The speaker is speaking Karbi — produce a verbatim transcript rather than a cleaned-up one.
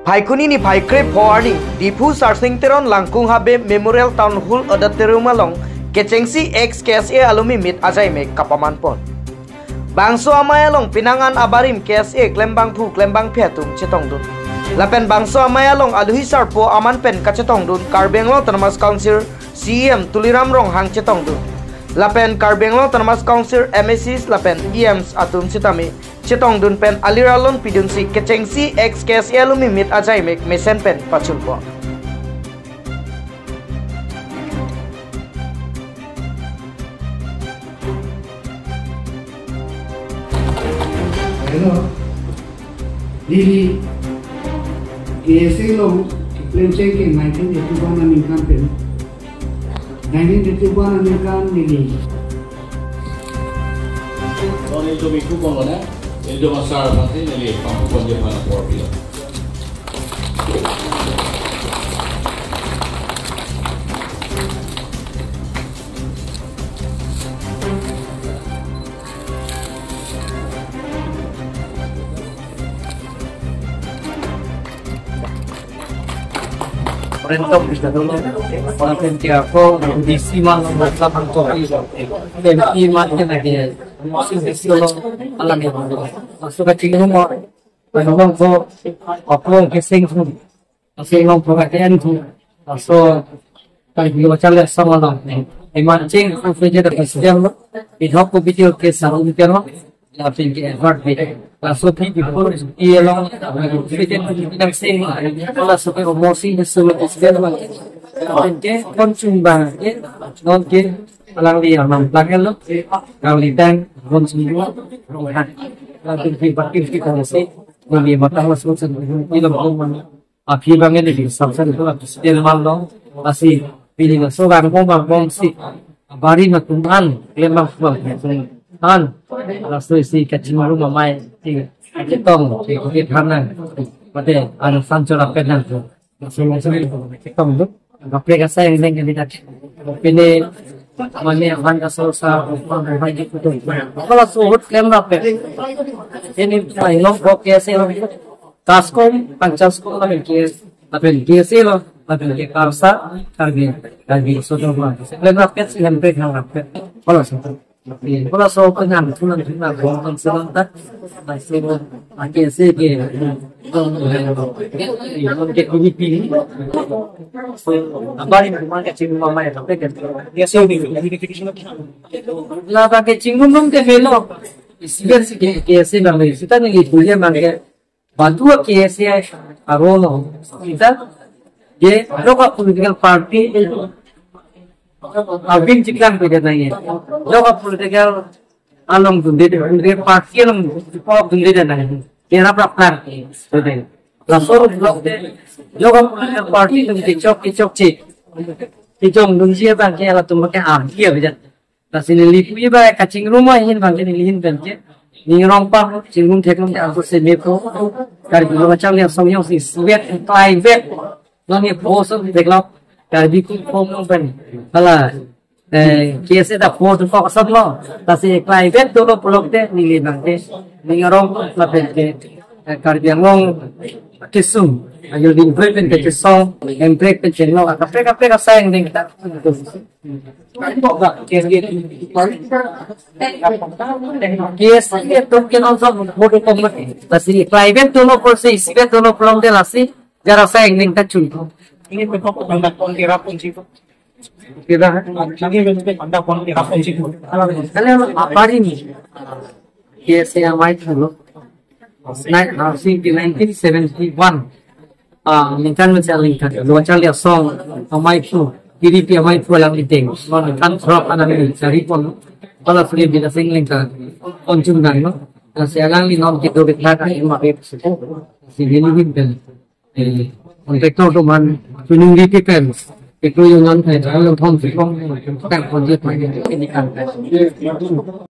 Phaikuni niphai krepho arni, Diphu Sarsing Teron Langkung Habe Memorial Town Hall Auditorium along, kechengsi ex K S A alumimit ajaimek kapamanpon. Bangso amei along penang an abarim K S A klembangphu klembangphi atum chetongdun. Lapen bangso amei along aluhi sarpo aman pen kachetongdun Karbi Anglong Autonomous Council C E M Tuliram Ronghang chetongdun. Lapen Karbi Anglong Autonomous Council M A Cs lapen E Ms atum sitame chetongdun pen alir alon pidunsi kechengsi ex K S A alumimit ajaimek mesen pen pachunpo. Hello. Neli K S A along keklem cheng ke nineteen eighty-one aningkan pen. Nineteen eighty-one aningkan neli. Neli jo miku kono na, neli jo masar nanti neli pangku konje mana por pilo. Rentok bisa dulu. Orang penting aku di siman nomor delapan kok. Dan iman kan lagi. Masih di solo alam yang masuk ke sini mau. Kalau mau kok aku kesing pun. Laso along program tu, laso kali dua chale sama lo. Emerging confident of Islam lo. Idhok ko video ke sarum ke lo. Lapen ke effort be. Laso pi before ye lo. Confident of Islam sing. Laso ke omosi ke solo Islam lo. Lapen ke konchung bang ke non ke alang di alam belakang lo. Kali dan konchung lo. Lapen ke bakir kita si. Neli matang laso sen ilo lo. Aphi bang ini di samsar itu habis dia mal lo. Lasi pilih laso bang bom bang bom si. Bari na tuman, lembang tuman. An, laso isi kachingrum amei, si, chetong, si, si, thanan. Mate, anu sancho la penan tu. Laso laso chetong tu. Kaprek asai yang neng kandidat. Pini, mane, aman kaso sa, apa, apa, itu tu. Kalau suhut klem rapi. Ini, main lo, bok ya, sih, lo. Taskom, pangchaskom, lapen ke, lapen ke silo, lapen ke karsa, Karbi, Karbi sodoma. Lapen rapet, lapen hang rapet. Kalau so, kalau so pengan, tulang, tulang, tulang, tulang, tak, masih, makin sih ke, ke kulipi. So, apa yang cuma kecil mama ya, tapi kan, ya, so, lah, pakai cinggung dong ke melo. Isian sih ke, ke sih bang, kita nih, kuliah bang, ke, Batua K S A arolo. Kita, ye, local political party, abin chiklang pe jana ye. Local political along dunde, political party along pop dunde jana ye. Ye rap rap klang. Dunde. Laso block de, local political party dunde chok ke chok chik. Kijong dunji abang ke latum ke am, ye bejan. Lasi neli pu-i ba kachingrum ahin bang ke neli hin bang ke. Ning rong pa chingrum theklong ke aku se me ko. Kari dulu macam yang song yang si suet klai vet. Non ye po so theklong. Kari di ku po mo bang. Hala, eh, K S A da po tu kok sat lo. Lasi klai vet dolo pulote neli bang ke. Ning rong pa bang ke. Eh, Karbi Anglong kesung. Ayo ding break pen ke kesung. Em break pen chenglo. Kaprek kaprek asai yang ding ta. K S A atum ke non som vote kong mati. Lasi private dolo pulote, isivet dolo pulote lasi, jara sa engning kachun. Ini pekok panda kong kira kunci. Kira, ini pekok panda kong kira kunci. Kalau apa ini? K S A amei thu lo. Nine, ah, si, nineteen seventy-one. Ah, ningkan mensa ningkan. Dua chali asong amei thu. P D P amei thu alang iteng. Ningkan throk anam ini cari pon. Kalau free bila sing ningkan. Konjung nang no. Nasi alang ni non kita betah ai ma bet. Si ini hin ben. Eh, kontraktor atum aphan chiningri pen, petro union pen, alang thom si kong, tang konjit pen, ini kan.